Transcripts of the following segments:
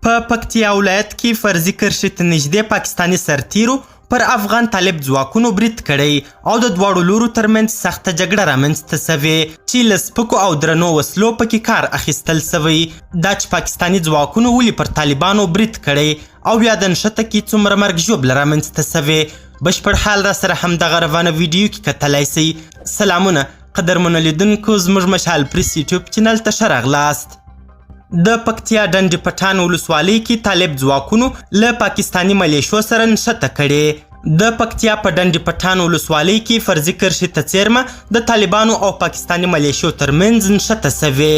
په پکتیا ولایت کې فرضي کرښې ته نږدې پاکستاني سرتیرو پر افغان طالب ځواکونو برید کړی او د دواړو لورو ترمنځ سخته جګړه رامنځته سوې چې له سپکو او درنو وسلو پکې کار اخیستل سوی. دا چې پاکستاني ځواکونو ولې پر طالبانو برید کړی او یاده نښته کې څومره مرګ ژوبله رامنځته سوې، بشپړ حال را سره همدغه روانه ویډیو کې کتلای سئ. سلامونه قدرمنو لیدونکو، زموږ مشال پریس یوټیوب چینل ته ښه راغلاست. د پکتیا ډنډ پټان ولسوالۍ کې طالب ځواکونو له پاکستاني ملیشو سره نښته کړې. د پکتیا په ډنډ پټان ولسوالۍ کې فرضي کرښې ته څېرمه د طالبانو او پاکستاني ملیشو ترمنځ نښته سوې.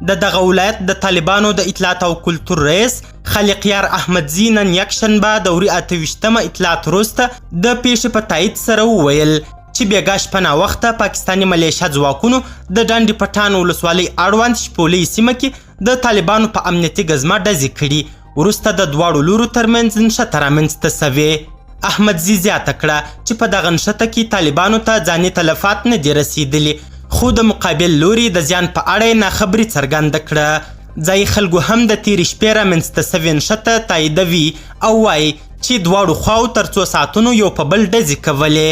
د دغه ولایت د طالبانو د اطلاعات او کلتور رئیس خالقیار احمدزي نن یکشنبه د وري 28مه اطلاعات روز ته د پیښې په تایید سره وویل چې بېګا شپه ناوخته پاکستاني ملیشه ځواکونو د ډنډ پټان ولسوالۍ اړوند شپولۍ سیمه کې د طالبانو په امنیتي ګزمه ډزې کړي. وروسته د دواړو لورو ترمنځ نښته رامنځته سوې. احمدزي زیاته کړه چې په دغه نښته کې طالبانو ته ځاني تلفات نه دي رسېدلي، خو د مقابل لوري د زیان په اړه یې ناخبري څرګنده کړه. ځایي خلکو هم د تېرې شپې رامنځته سوې نښته تاییدوي او وایي چې دواړو خواو تر څو ساعتونو یو په بل ډزې کولې.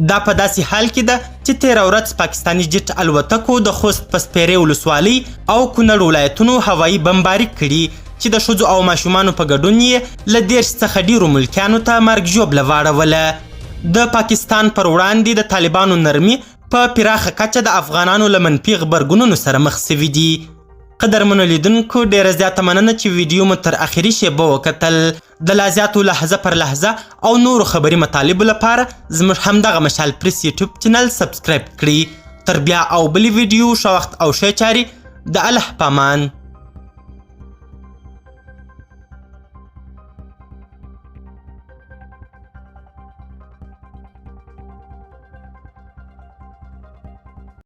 دا په داسې حال کې ده چې تېره ورځ پاکستاني جټ الوتکو د خوست په سپېرې ولسوالۍ او کونړ ولایتونو هوایي بمباري کړي چې د ښځو او ماشومانو په ګډون یې له 30 څخه ډېرو ملکیانو ته مرګ ژوبله واړوله. د پاکستان پر وړاندې د طالبانو نرمي په پراخه کچه د افغانانو له منفي غبرګونونو سره مخ سوي دي. قدرمنو لیدونکو، ډیره زیاته مننه چې ویډیو مو تر اخري شیبو وکتل. د لا زیاتو لحظه پر لحظه او نورو خبري مطالبو لپاره زموږ همدغه مشال پریس یوټیوب چینل سبسکرایب کړئ. تر بیا او بلې ویډیو، ښه وخت او ښې چارې، د الله پامان.